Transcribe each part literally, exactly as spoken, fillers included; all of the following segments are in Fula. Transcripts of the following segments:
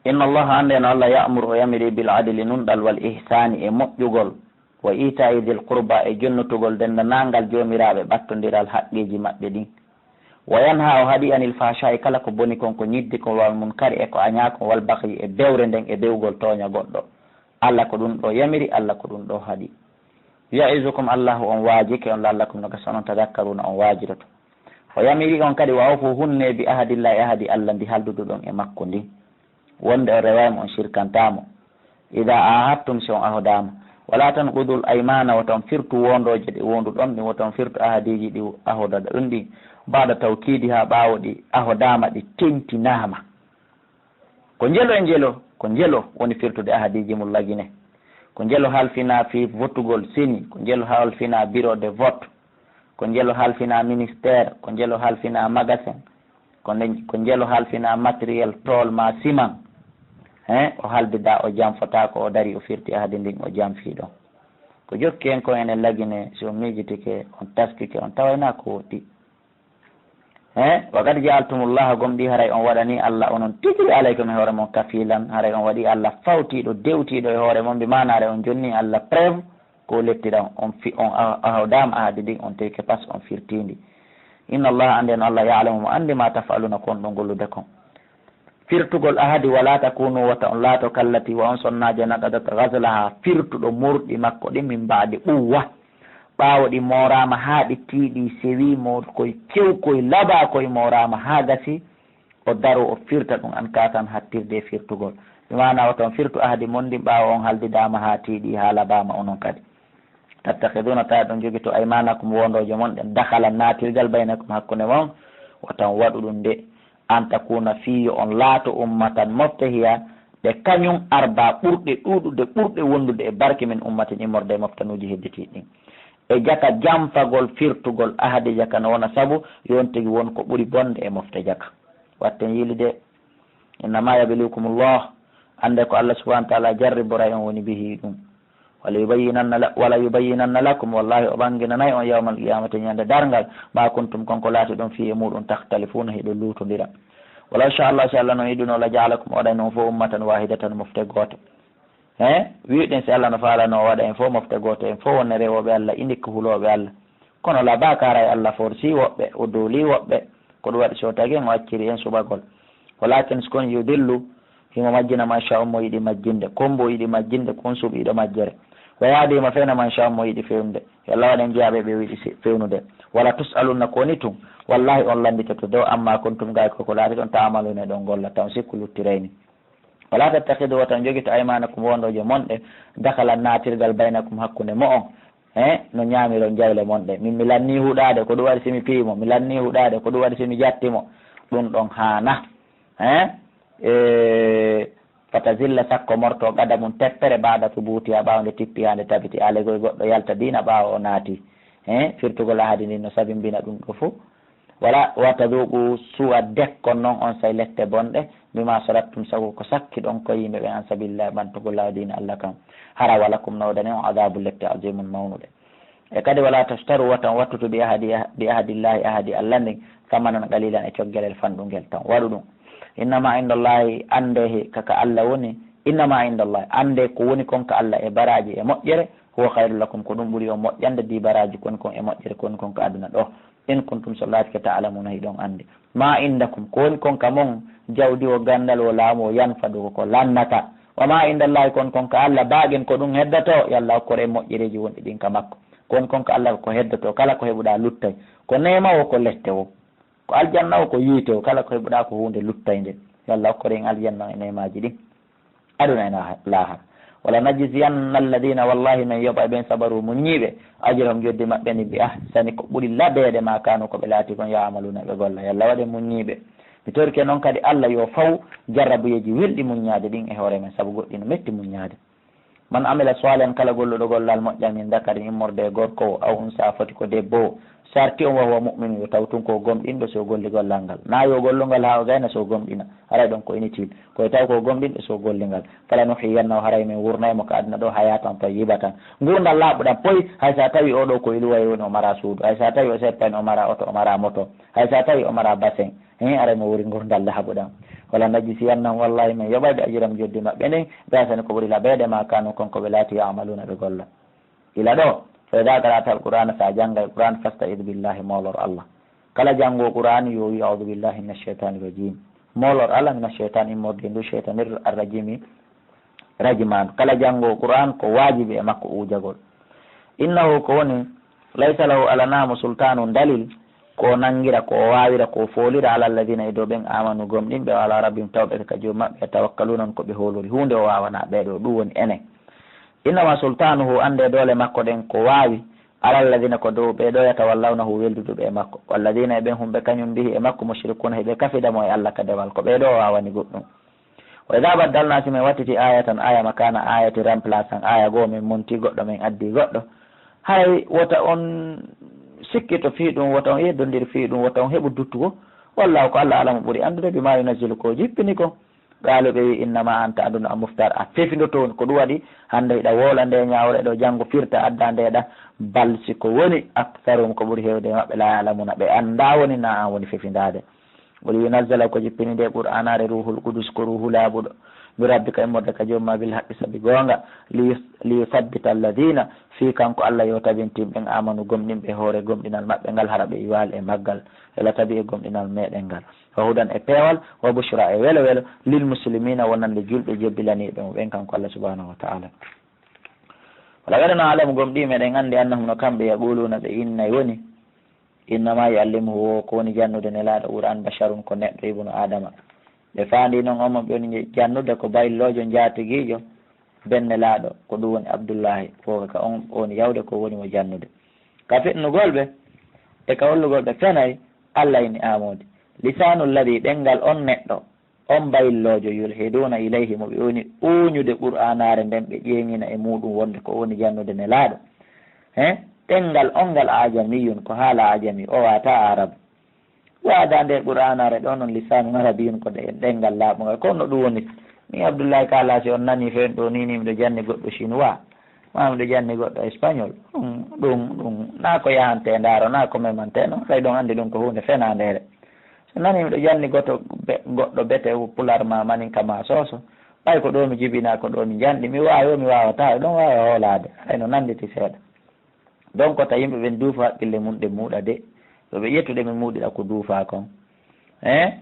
Inna Allaha, anndee no Allah, ya'muru, o yamiri, bil adli, nunɗal, wal ihsaani, e moƴƴugol, wa iitaa'i dil qurba, e jonnutugol denndaangal joomiraaɓe ɓattondiral haqqeeji maɓɓe ɗin. Wa yanha, o haɗi, anil fahshaa'i, kala ko boni kon, ko ñiddi kon, wal munkari, e ko añaa kon, wal baghyi, e bewre nden, e bewgol tooña goɗɗo. Allah ko ɗun ɗoo yamiri, Allah ko ɗun ɗoo haɗi. Ya'izukum, Allahu on waajike on, la'allakum, no gasa onon, tadhakkaruuna, on waajidoto. O yamiri on kadi, wa awfu, hunnee, bi ahdillahi, ahdi Allah ndi halduɗon e makko ndin, wonde on rewaay mo, on shirkantaa mo. Idaa ahadtum, si on ahodaama. Wala tanqudul aymaana, wota on firtu wondooje ɗe wonduɗon ɗin, wota on firtu ahadiiji ɗi ahodaɗon ɗin, ba'da tawkiidihaa, ɓaawo ɗi ahodaama, ɗi tentinaama. Ko njelo e njelo, ko njelo woni firtude ahadiiji mum lagine. Ko njelo halfinaa fii votugol seni, ko njelo halfinaa bureau de vote, ko njelo halfinaa ministère, ko njelo halfinaa magasin, ko nde, ko njelo halfinaa matériel tool maa siman. He, o haldidaa, o janfotaako, o darii, o firti ahadi ndin, o janfii ɗon. Ko jokki hen kon enen lagine, si on miijitike, on taskike, on tawaynaa ko woɗɗi. He, wa qad ja'altumullaha, gomɗii haray on waɗanii Allah onon tigi alaykum e hoore mon kafiilan, haray on waɗii Allah fawtiiɗo, dewtiiɗo e hoore mon, bi maana haray on jonnii Allah preuve ko lettiɗan on, fi-, on a-, ahodaama ahadi ndin, on tewke pas on firtii ndi. Inna Allaha, anndee no Allah, ya'lamu, mo anndi, ma taf'aluuna, ko on ɗon gollude kon. Firtugol ahadi, wala takunu, wota on laato, kallati, wa on sonnaajo, naqadat ghazlaha, firtuɗo murɗi makko ɗin, min ba'di quwwa, ɓaawo ɗi mooraama haa ɗi tiiɗi, sewi, mo koy kew koy labaa koy mooraama haa gasi, o daro o firta ɗum, an kasan hattirde e firtugol. Bi maana wota on firtu ahadi mon ndin ɓaawo on haldidaama haa tiiɗi, haa labaama onon kadi. Tattakhiduna, tawi ɗon jogito, aymanakum, wondooje mon ɗen, dakhalan, naatirgal, baynakum, hakkunde mon, wota on waɗu ɗum de, an takuna, fii yo on laato, ummatan, mofte, hiya, ɗe kañum arba, ɓurɗe ɗuuɗude, ɓurɗe wondude e barke, min ummatin, immorde e moftanuuji hedditiiɗi ɗin. E jaka janfagol firtugol ahadi jaka no wona sabu yo on tigi won ko ɓuri bonde e mofte jaka. Watten yiili de. Innama yablukumullah, annde ko Allah subhanahu wa ta'ala jarriboray on woni bihi ɗum. Wala yubayyinanna la-, wala yubayyinanna lakum, wallahi o ɓanginanay on yawmal qiyamati, ñande darngal, ma kuntum, kon ko laatiɗon, fii e muɗum, takhtalifuna, hiɗon luutondira. Walaw sha Allah, si Allah non yiɗuno, la ja'alakum, o waɗayno on fof ummatan wahidatan, mofte gooto. He, wi'uɗen si Allah no faalano o waɗa en fof mofte gooto, en fof wonne rewooɓe Allah, indikka hulooɓe Allah. Kono la, baakaara e Allah forsi woɓɓe, o dooli woɓɓe. Ko ɗum waɗi so tagi en o acciri en suɓagol. Walakin, si kon, yudillu, himo majjina man sha, on mo yiɗi majjinde, kon mbo yiɗi majjinde, kon suɓiiɗo majjere. Wa yahdi, himo fewna man sha, on mo yiɗi fewnude. Yo Allah waɗ en jeyaaɓe ɓe o yiɗi si-, fewnude. Wala tus'alunna, ko woni tun. Wallahi on lannditoto dow amma kuntum, gay ko ko laatiɗon, ta'maluna, ɗon golla, tan sikku luttirayni. Wala tattakhidu, wota on jogito, aymanakum, wondooje mon ɗe, dakhalan, naatirgal, baynakum, hakkunde mo'on, he, no ñaamiron jayle mon ɗe. Min mi lannii huɗaade, ko ɗum waɗi si mi piyi mo, mi lannii huɗaade, ko ɗum waɗi si mi jatti mo. Ɗum ɗon haana, he? E, fatazilla, sakko morto, qadamun, teppere, ba'da thubutiha, ɓaawo nde tippi haa nde tabiti. Alegol goɗɗo yalta diina ɓaawo o naati. He, firtugol ahadi ndin no sabimbina ɗum ɗo fuu. Wala, wa tadhuqu su'a, dekkon non on say lette bonɗe, bima sarattum, sabu ko sakkiɗon ko yimɓe ɓen, an sabilillahi, ɓantugol laawi diina Allah kan. Hara, walakum, no woodani on, adhabu, lette, azimun, mawnuɗe. E kadi, wala tashtaru, wota on wattutu, bi ahadi, bi ahadillahi, ahadi Allah ndin, thamanan qalilan, e coggelel fanɗungel tan. Waɗu ɗum. Innama indallahi, annde he ka, ka Allah woni, innama indallahi, annde ko woni kon ka Allah e baraaji e moƴƴere, huwa khayrun lakum, ko ɗum ɓuri on moƴƴande, di baraaji kon kon e moƴƴere kon kon ka aduna ɗo. In kuntum, so laatike, ta'lamuna, hiɗon anndi. Ma indakum, ko woni kon ka mon, jawdi wo, ganndal wo, laamu wo, yanfadu, ko ko lannata. Wa ma indallahi, kon kon ka Allah, baqin, ko ɗum heddoto, yo Allah okkor en moƴƴereeji wonɗi ɗin ka makko. Ko woni kon ka Allah ko heddoto, kala ko heɓuɗaa luttay. Ko neema wo, ko lette wo. Ko aljanna wo, ko yiite wo, kala ko heɓuɗaa ko huunde luttaynde. Yo Allah okkor en aljanna e neemaaji ɗin. Aduna e na-, laahara. Wala najziyanna alladhina, wallahi, men yoɓay ɓen, sabaru, muññiiɓe, ajrahum, joddi maɓɓe ndin, bi ahsani, ko ɓuri labeede, ma kanu, ko ɓe laati kon, ya'maluna, ɓe golla. Yo Allah waɗ en muññiiɓe. Mi torike non kadi Allah yo faw jarrabuyeeji welɗi muññaade ɗin e hoore men, sabu goɗɗi no metti muññaade. Man amila salihan, kala golluɗo gollal moƴƴal, min dhakarin, immorde e gorko o, aw unsa, foti ko debbo o, sarti on, wa huwa mu'minun, yo taw tun ko gomɗinɗo, si o golli gollal ngal. Na yo gollu ngal haa o gayna, si o gomɗina. Haray ɗon ko inutile. Ko e taw ko gomɗinɗo, si o golli ngal. Falanuhyiyannahu, haray min wurnay mo ka aduna ɗo, hayatan tayyibatan. Ngurndan laaɓuɗan poy, hay sa tawi o ɗo ko e luwaye woni, o mara suudu. Hay sa tawi o seppani, o mara oto, o mara moto. Hay sa tawi o mara basen. He, aray mo wuri ngurndan lahaɓuɗan. Wala najziyannahum, wallahi, min yoɓay ɓe ajiram joddi maɓɓe nden, ɓe ahsani ko ɓuri laɓeede, ma kanu, kon ko ɓe laati, ya'maluna, ɓe golla. Ila ɗo, fa idha qara'ta al-Qur'ana, sa janngay Qur'an, fasta'id billahi, moolor Allah. Kala janngo Qur'an, yo wi, a'udhu billahi minash shaytanir rajim. Moolor Allah minash shaytan, immorde ndu shaytanir arrajimi, rajman. Kala janngo Qur'an, ko waajibi e makko uujagol. Innahu, ko woni, laysa lahu, alanaa mo sultaanun, dalil, ko o nanngira, ko o waawira, ko o foolira, ala alladhina, e dow ɓen, amanu, gomɗinɓe, wa ala rabbihim, tawɓe ka joom maɓɓe, yatawakkaluna, on ko ɓe hoolori. Huunde o waawanaa ɓee ɗoo, ɗum woni enen. Innama sultaanuhu, annde doole makko ɗen ko waawi, ala alladhina, ko dow ɓee ɗoo, yatawallawnahu, welduduɓe e makko, walladhina, e ɓen humɓe kañum bihi, e makko, mushrikuna, hiɓe kafida mo e Allah ka dewal, ko ɓee ɗoo o waawani goɗɗum. Wa idha baddalna, si min wattiti ayatan, aya, makana ayati, remplaçant aya goo, min monti goɗɗo, min addi goɗɗo, hay wota on sikkito fii ɗum, wota on yeddondir fii ɗum, wota on heɓu duttugo. Wallahu, ko Allah, alamu, ɓuri anndude, bima yunazzilu, ko jippini ko. Qaalu, ɓe wi, innama anta, aduna a muftar, a fefindoto on. Ko ɗum waɗi hannde hiɗa woola nde ñaawre ɗo, janngo firta adda nde ɗa, bal, si ko woni, aktharuhum, ko ɓuri heewde e maɓɓe, la ya'lamuna, ɓe anndaa woni na an woni fefindaade. Wali yunazzala, ko jippini nde Qur'aanaare, ruuhul qudus, ko ruuhu laaɓuɗo, min rabbika, immorde ka joom ma, bil haqqi, sabi goonga, li yus-, li yusabbita alladhina, fii kanko Allah yo tabintin ɓen, amanu, gomɗinɓe, hoore gomɗinal maɓɓe ngal, hara ɓe iwaali e maggal, ela tabi e gomɗinal meɗen ngal. Wa hudan, e peewal, wa bushra, e welo welo, lil muslimina, wonande julɓe jebbilaniiɓe mo ɓen kanko Allah subhanahu wa ta'ala. Wala gaɗano alamu, gomɗii meɗen anndi, annahum, no kamɓe, yaquluna, ɓe innay woni, innama yuallimuhu, wo ko woni jannude Nelaaɗo Qur'an, basharun, ko neɗɗo, ibnu Adama. Ɓe faandi non on mo ɓe woni jannude ko bayloojo njaatigiijo ben Nelaaɗo, ko ɗum woni Abdullahi, ko ka on woni yawde ko woni mo jannude. Ka feɗnugol ɓe e ka hollugol ɓe fenay, Allah ini amoode. Lisaanu lladi, ɗemngal on neɗɗo, on bayloojo, yulhiduuna ilayhi, mo ɓe woni uuñude Qur'aanaare nden, ɓe ƴeeŋina e muuɗum wonde ko woni jannude Nelaaɗo. He, ɗemngal on ngal ajamiyun, ko haala ajami, o waataa Aarabu. Waada nde Qur'aanaare ɗo non lisaanun arabiyyun, ko ɗe-, ɗemngal laaɓungal. Ko no ɗum woni. Ni Abdullahi kaala, si on nani fen ɗo ni, ni miɗo janni goɗɗo chinois, ma miɗo janni goɗɗo espagnol. Ɗum, ɗum, ɗum, naa ko yahante ndaaro, naa ko memante, non kay ɗon anndi ɗum ko huunde fenaandeere. So nani miɗo janni goto be-, goɗɗo bete pulaar ma maninka ma sooso, ɓay ko ɗo mi jibinaa, ko ɗo mi janɗi, mi waawi o mi waawataa, ɗon waawa hoolaade, haray no nannditi seeɗa. Donc, ta yimɓe ɓen duufa hakkille mun, ɗe muuɗa de. Yo ɓe ƴettu ɗe ɓe muuɗira ko duufaa kon. Eh?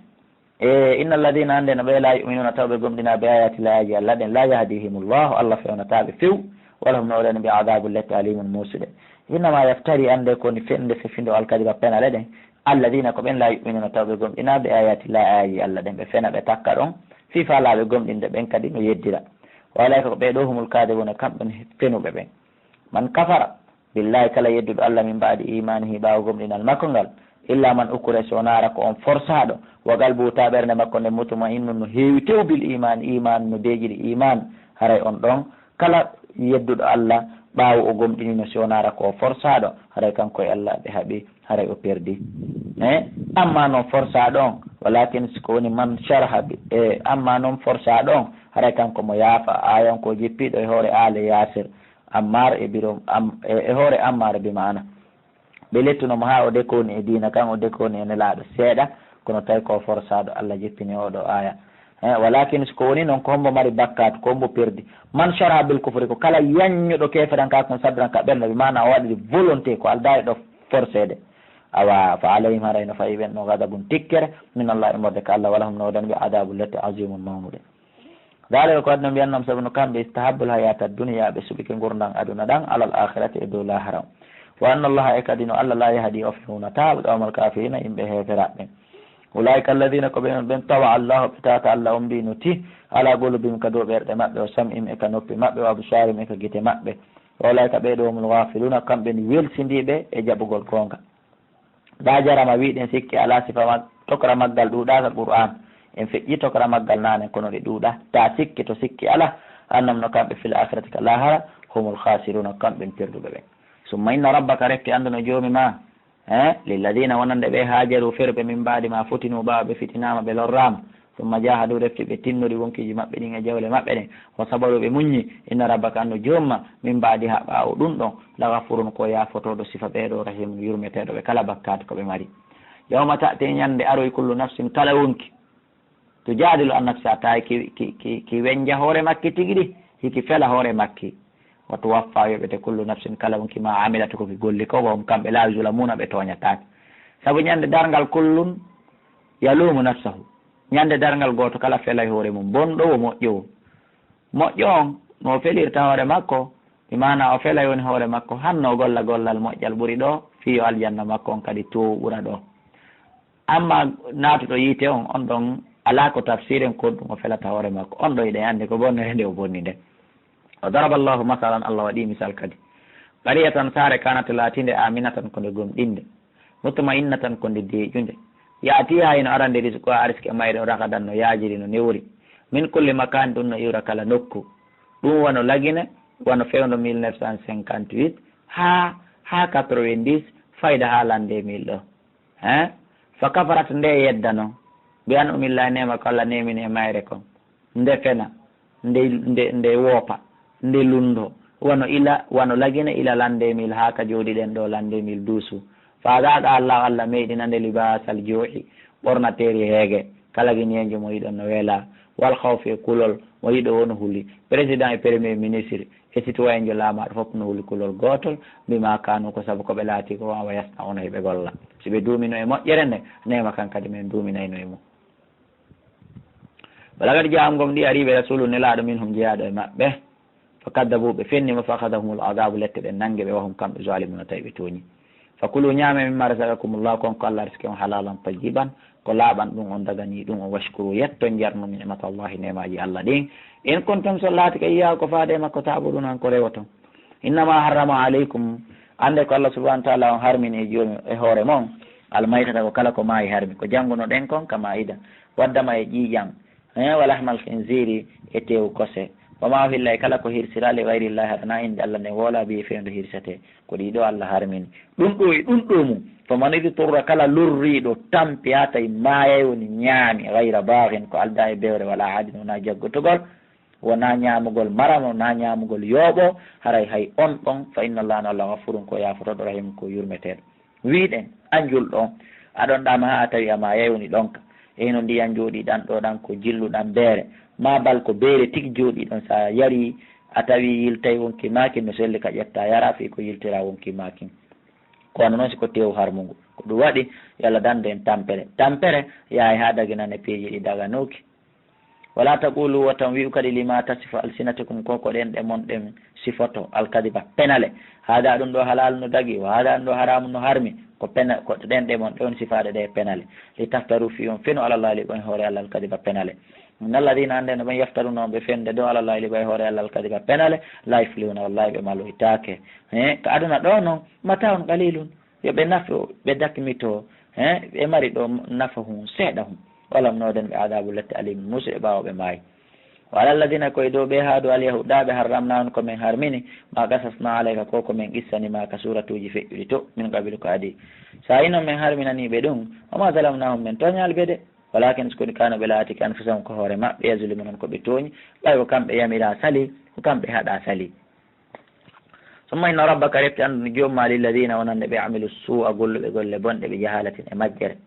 E, inna alladhina, annde no ɓe, la yu'minuna, taw ɓe gomɗinaa, bi ayati llahi, aayeeji Allah ɗen, la yahdihimullahu, Allah fewnataa ɓe few, wa lahum, no woodani ɓe, adabun, lette, alimun, muusuɗe. Innama yaftari, annde ko woni fende fefindo, alkadiba, penale ɗen, alladhina, ko ɓen, la yu'minuna, taw ɓe gomɗinaa, bi ayati llahi, aayeeji Allah ɗen, ɓe fena, ɓe takka ɗon, fii faalaaɓe gomɗinde ɓen kadi no yeddira. Wa ulaika, ko ɓee ɗoo, humul kadibuna, kamɓe woni fenuɓe ɓen. Man kafara billahi, kala yedduɗo Allah, min ba'di imanihi, ɓaawo gomɗinal makko ngal, illa man ukriha, si wonaa hara ko on forsaaɗo, wa qalbuhu, taa ɓernde makko nden, mutma'innun, no heewi tew, bil iman, iman, no deeƴiri iman, haray on ɗon, kala yedduɗo Allah ɓaawo o gomɗiniino, si wonaa hara ko o forsaaɗo, haray kanko e Allah ɓe haɓi, haray o perdi. Eh? Amma non forsaaɗo on, walakin, si ko woni man sharaha bi-, e, amma non forsaaɗo on, haray kanko mo yaafa, aaya on ko jippiiɗo e hoore aale Yaasir, Ammar e biro, Am-, e, e hoore Ammar bi maana. Ɓe lettuno mo haa o dekoni e diina kan, o dekoni e Nelaaɗo seeɗa, kono tawi ko forsaaɗo, Allah jippini oo ɗoo aaya. Eh, walakin, si ko woni non, ko hombo mari bakkaatu, ko hombo perdi? Man sharaha bil kufri, ko kala yanñuɗo keeferankaaku sadran ka ɓernde, bi maana o waɗiri volonté, ko aldaa e ɗo forceede. Awa, fa alayhim, haray no fawi ɓen ɗon, ghadabun, tikkere, min Allah, immorde ka Allah, wa lahum, no woodani ɓe, adabun, lette, azimun, mawnuɗe. Daalika, ko aduna mbiyan non, sabu no kamɓe, istahabbul hayata dunya, ɓe suɓike ngurndan aduna ɗan, alal akhirati, e dow laahara. Wa anna Allaha, e kadi no Allah, la yahdi, o fewnataa, al qawmal kafirina, yimɓe heeferaaɓe ɓen. Ulaika alladhina, ko ɓen on ɓen, tawa Allahu, ɓe tawata Allah on mbiino ti, ala qulubihim, ka dow ɓerɗe maɓɓe, wa sam'ihim, e ka noppi maɓɓe, wa absarihim, e ka gite maɓɓe. Wa ulaika, ɓee ɗoo, humul ghafiluna, kamɓe ni welsindiiɓe e jaɓugol goonga. Ndaa jarama wiɗen sikki alaa sifa mag-, tokra maggal ɗuuɗaaka Qur'an. En feƴƴi tokra maggal naane, kono ɗe ɗuuɗa. Ta sikki to sikki alaa, annam no kamɓe fil akhirati ka laahara, humul khasiruna, kamɓe perduɓe ɓen. Summa inna rabbaka, refti annduno Joomi ma, eh, lilladina, wonande ɓe, hajaru, ferɓe, min baadi ma, fotinu, ɓaawo ɓe fitinaama, ɓe lorraama. Summa jahadu, refti ɓe tinnori wonkiiji maɓɓe ɗin e jawle maɓɓe ɗen. Wa sabaru, ɓe muññi. Inna rabbaka, anno Joomma, min baadiha, ɓaawo ɗum ɗon, la gafurun, ko yaafotooɗo, sifa ɓee ɗoo, rahimun, yurmeteeɗo ɓe kala bakkaatu ko ɓe mari. Yawma ta'ti, ñande aroy, kullu nafsin, kala wonki, tujaadilu an nafsiha, tawi ki, ki, ki, ki wenja hoore makki tigi ɗi, hiki fela hoore makki. Wa tuwaffa, yoɓete, kullu nafsin, kala wonki, ma amilat, ko ki golli ko, wa hum, kamɓe, la yuzlamuna, ɓe tooñataake. Sabu ñande darngal, kullun yalumu nafsahu. Ñande darngal gooto kala felay hoore mum, bonɗo wo moƴƴo wo. Moƴƴo on no o felirta hoore makko, bi maana o felay woni hoore makko, hanno o golla gollal moƴƴal ɓuri ɗo, fii yo aljanna makko on kadi toowu ɓura ɗo. Amma naatuɗo yiite on, on ɗon alaa ko tafsiren kon ɗum o felata hoore makko. On ɗo hiɗen anndi ko bonnere nde o bonni nde. Wa daraba Allahu masalan, Allah waɗi misal kadi. Qaryatan, saare, kanat, laatinde, aminatan, ko nde gomɗinde, mutma'innatan, ko nde deeƴunde. Ya'tiha, hino arande, rizquha, arsike mayre on, ragadan, no yaajiri, no newori. Min kulli makan, ɗum no iwra kala nokku. Ɗum wano Lagine, wano fewndo mille neuf cent cinquante-huit, haa, haa quatre-vingt-dix, fayda haa l'an deux mille ɗo. Hein? Fa kafarat, nde yeddano, bi an'umillahi, neema ko Allah neemini e mayre kon. Nde fena, nde, nde, nde woopa, nde lundo. Wano ila, wano Lagine ila l'an deux mille haa ka jooɗiɗen ɗo l'an deux mille douze. Fa adaqaha Allah, Allah meeɗina nde libasal ju'i, ɓornateeri heege, kala giniyenjo mo yiɗon no weela, wal khawfi, e kulol, mo yiɗo wonu huli. Président e premier ministre e citoyenjo laamaaɗo fof no huli kulol gootol, bima kanu, ko sabu ko ɓe laati ko, wa yasna'una, hiɓe golla. Si ɓe duumino e moƴƴere nde, neema kan kadi men duuminayno e mum. Walaqad ja'ahum, gomɗii arii ɓe, rasulun, nelaaɗo, minhum, jeyaaɗo e maɓɓe. Fa kaddabu, ɓe fenni mo, fa akhadhahumul adhabu, lette ɗen nangi ɓe, wa hum, kamɓe, zalimuna, tawi ɓe tooñi. Fa kulu, ñaame, mimma razaqakumullah, kon ko Allah arsike on, halalan tayyiban, ko laaɓan ɗum on daganii ɗum on, washkuru, yetto, jarnu, ni'matallahi, neemaaji Allah ɗin, in kuntum, so laatike, iyyahu, ko faade e makko, ta'buduna, on ko rewoton. Innama harrama alaykum, annde ko Allah subhanahu wa ta'ala on harmini e jooni, e hoore mon, almaytata, ko kala ko maayi harmi, ko janngunoɗen kon ka maa'ida, waddama, e ƴiiƴan, he, wa lahmal khinziri, e teewu kose, wa ma uhilla, e kala ko hirsira, li ghayrillahi, hara na innde Allah nden woola, bihi, fewndo hirsetee, ko ɗii ɗoo Allah harmini. Ɗum ɗoo e ɗum ɗoo mum, faman idturra, kala lorriiɗo tampi haa tawi maayay, woni ñaami, ghayra baghin, ko aldaa e bewre, wala aadin, wonaa jaggotugol, wonaa ñaamugol maramo, wonaa ñaamugol yooɓo, haray hay on ɗon, fa inna Allaha, no Allah, ghafurun, ko yaafotooɗo, rahimun, ko yurmeteeɗo. Wiɗen, an julɗo on, aɗon ɗaama haa a tawi a maayay, woni ɗonka. E hino ndiyan jooɗiɗan ɗoo ɗan, ko jilluɗan beere, maa bal ko beere tigi jooɗiɗon, sa yari, a tawi yiltay, wonki maakin, no selli ka ƴetta yara, fii ko yiltira wonki maakin. Ko wano non si ko teewu harmungu. Ko ɗum waɗi, yo Allah dandu en tampere. Tampere yahay haa daginane piiji ɗi daganuki. Wala taqulu, wota on wi'u kadi, lima tasifu alsinatukum, ko ko ɗenɗe mon ɗen sifoto, alkadiba, penale. Hada, ɗum ɗo halal no dagi, wa hada, ɗum ɗo haramu no harmi. Ko pena-, ko ɗenɗe mon ɗe on sifaaɗe ɗe penale. Litaftaru, fi on feno, ala Allahi, liɓo e hoore Allah, alkadiba, penale. Inna alladhina, annde no ɓen, yaftaruna, on ɓe fende ɗo, ala Allahi, liɓo e hoore Allah, alkadiba, penale, la yuflihuna, wallahi ɓe maloytaake. He, ka aduna ɗo non, mataun qalilun. Yo ɓe nafo, ɓe dakmito, he, ɓe mari ɗo nafa hun, seeɗa hun. Walam, nooden ɓe, adabu, lette, alim, musuɗe, ɓaawo ɓe maayi. Wa ala alladhina, ko e dow ɓe haadu, alyahudaɓe, harramna, on ko men harmini, ma qasasna alayka, ko ko men qissani ma ka suuratuuji feƴƴuɗi to, min qabilu, ko adii. Sa ino men harminani ɓe ɗum, wa ma zalamnahum, men tooñaali ɓe de. Walakin, si ko ni, kanu, ɓe laatike, anfusahum, ko hoore maɓɓe, yazlimun, on ko ɓe tooñi, ɓay ko kamɓe yamira sali, ko kamɓe haɗa sali. Summa inna rabbaka, refti anndu joom ma, lilladhina, wonande ɓe, amilu su'a, golluɓe golle bonɗe, bi jahalatin, e majjere.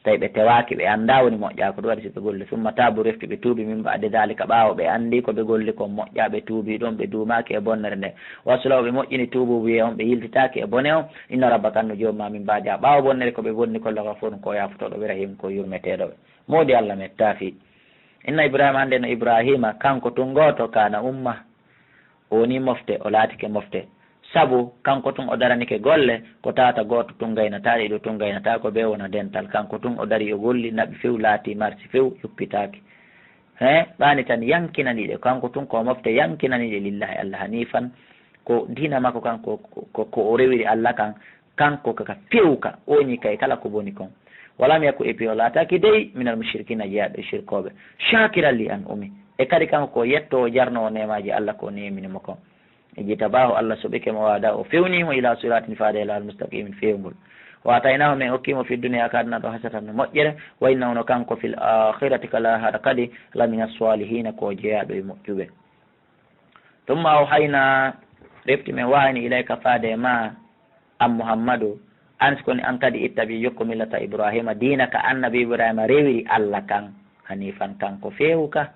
Tawi ɓe tewaaki, ɓe anndaa woni moƴƴa, ko ɗum waɗi si ɓe golli. Summa taabu, refti ɓe tuubi, min ba'di dhalika, ɓaawo ɓe anndi ko ɓe golli kon moƴƴa, ɓe tuubi ɗum, ɓe duumaaki e bonnere nde. Wa aslaw, ɓe moƴƴini tuububuye on, ɓe yiltitaaki e bone on. Inna rabbaka, anndu joom ma, min ba'diha, ɓaawo bonnere ko ɓe bonni kon, la ghafurun, ko yaafotooɗo ɓe, rahim, ko yurmeteeɗo ɓe. Moodi Allah mettaaki. Inna Ibrahima, annde no Ibrahima, kanko tun gooto, kana umma, o woni mofte, o laatike mofte. Sabu kanko tun o daranike golle, ko tata gooto tun gaynata, ɗiɗo tun gaynata, ko ɓe wona dental. Kanko tun o dari, o golli, naɓi few, laati marsi few, yuppitaaki. He, ɓaani tan yankinani ɗe, kanko tun ko mofte yankinani ɗe lillahi Allah hanifan. Ko diina makko kan, ko, ko, ko o rewiri Allah kan, kanko ka, ka fewka, oñi kay kala ko boni kon. Walam yaku, epi o laataaki dey, minal mushrikina, jeyaaɗo e shirkooɓe. Shakiran li an'umi, e kadi kanko ko yettoowo, jarnoowo neemaaji Allah ko neemini mo kon. Ijtabahu, Allah suɓike mo, wada, o fewni mo, ila siratin, faade e laawol, mustaqimin, fewngol. Wa ataynahu, men okki mo, fi dunya, ka aduna ɗo, hasanatan, no moƴƴere, wa innahu, no kanko, fil akhirati, ka laahara kadi, lamina salihina, ko jeyaaɗo e moƴƴuɓe. Thumma awhayna, refti men wahayni, ilayka, faade e ma, an Muhammadu, An si koni an kadi ittabi jokku millata Ibrahima, diina ka annabi Ibrahima rewiri Allah kan, hanifan kanko feewu ka.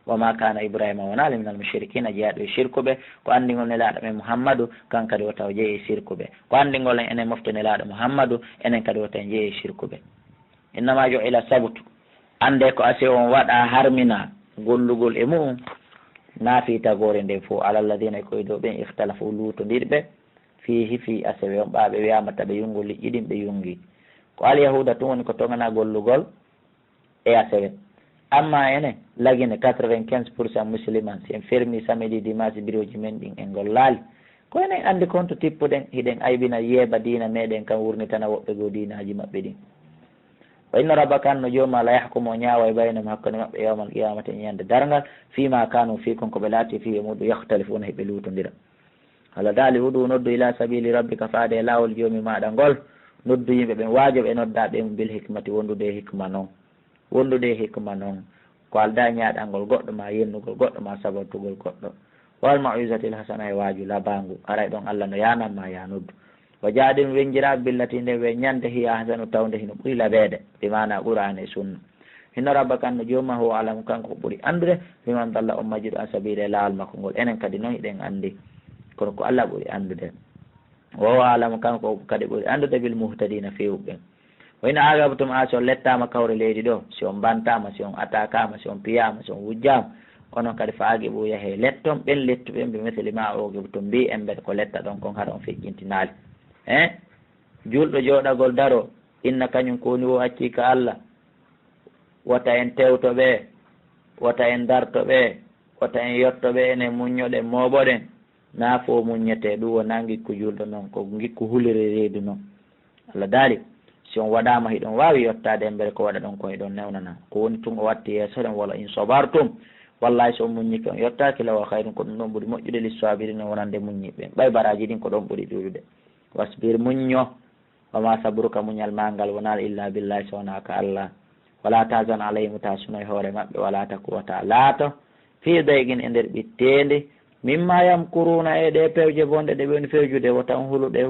Wa ma kana Ibrahima wonaali minal mushrikina jeyaaɗo e sirkuɓe. Ko anndingol nelaaɗo men Muhammadu, kan kadi wota o jeye e sirkuɓe. Ko anndingol en enen mofte nelaaɗo Muhammadu, enen kadi wota en jeye e sirkuɓe. Innama ju'ila sabtu. Annde ko asewe on waɗa harmina gollugol e mu'un, naa fii tagoore nden fow, ala alladina, e koye dow ɓen, ikhtalafu, luutondirɓe, fiihi, fii asewe on, ɓaa ɓe wi'aama taɓe yungo liƴƴi ɗin ɓe yungi. Ko alyahuuda tun woni ko togana gollugol e asewe. Amma enen, lagine quatre-vingt-quinze pour cent musulman, si en fermi samedi, dimanche, birooji men ɗin en gollaali. Ko enen anndi kon to tippuɗen, hiɗen aybina yeeba diina meɗen kan wurnitana woɓɓe goo diinaaji maɓɓe ɗin. Wa inna rabbaka, an no jooma, la yahkumu, o ñaaway, baynahum, hakkunde maɓɓe, yawmal qiyamati, e ñande darngal, fima kanu, fii kon ko ɓe laati, fii e muɗum, yakhtalifuna, hiɓe luutondira. Allah daali, udu, noddu, ila sabili rabbika, faade e laawol joomi maaɗa ngol, noddu yimɓe ɓen, waajo ɓe nodda ɓen, bil hikmati, wondude e hikma non. Wondude e hikma non, ko aldaa ñaaɗangol goɗɗo, ma yennugol goɗɗo, ma sabortugol goɗɗo. Wal mau'izatil hasana, e waaju labaangu, aray ɗon Allah no yaanan ma yaa noddu. Wa jaadil, wenjira, billati, nden weññande, hiya ahsanu, tawnde hino ɓuri labeede, bi maana Qur'aana e sunna. Inna rabbaka, an no jooma, huwa a'lamu, kanko ko ɓuri anndude, biman dalla, on majjuɗo, an sabili, e laawol makko ngol. Enen kadi non hiɗen anndi, kono ko Allah ɓuri anndude. Wa huwa a'lamu, kanko kadi ɓuri anndude, bil muhtadina, feewuɓe ɓen. Wa in aqabtum, a si on lettaama kawre leydi ɗo, si on bantaama, si on attaquaama, si on piyaama, si on wujjaama, onon kadi fa aqibu, yahee letton ɓen lettuɓe ɓe, bi misli ma uqibtum bi, embere ko letta ɗon kon, hara on feƴƴintinaali. Eh? Julɗo jooɗagol daro, inna, kañum ko woni o accii ka Allah, wota en tewto ɓe, wota en darto ɓe, wota en yotto ɓe, enen muññoɗen, mooɓoɗen. Naa fof muññetee, ɗum wonaa ngikku julɗo non, ko ngikku huliri reedu non. Allah daali, si on waɗaama, hiɗon waawi yottaade embere ko waɗa ɗon kon, hiɗon newnana. Ko woni tun o watti yeeso ɗen, wala in sabartum, wallahi, si on muññike, on yottaaki, la huwa khayrun, ko ɗum ɗon ɓuri moƴƴude, lissabirina, wonande muññiɓe. Ɓay baraaji ɗin ko ɗon ɓuri ɗuuɗude. Wasbir, muñño. Wa ma sabruka, muñal maa ngal, wonaali illa billahi, so wonaa ka Allah. Wala tahzan alayhim, ta suno e hoore maɓɓe, wala taku, wota laato, fi dayqin, e nder ɓitteendi, mimma yamkuruna, e ɗe pewje bonɗe ɗe ɓe woni fewjude, wota on hulu ɗe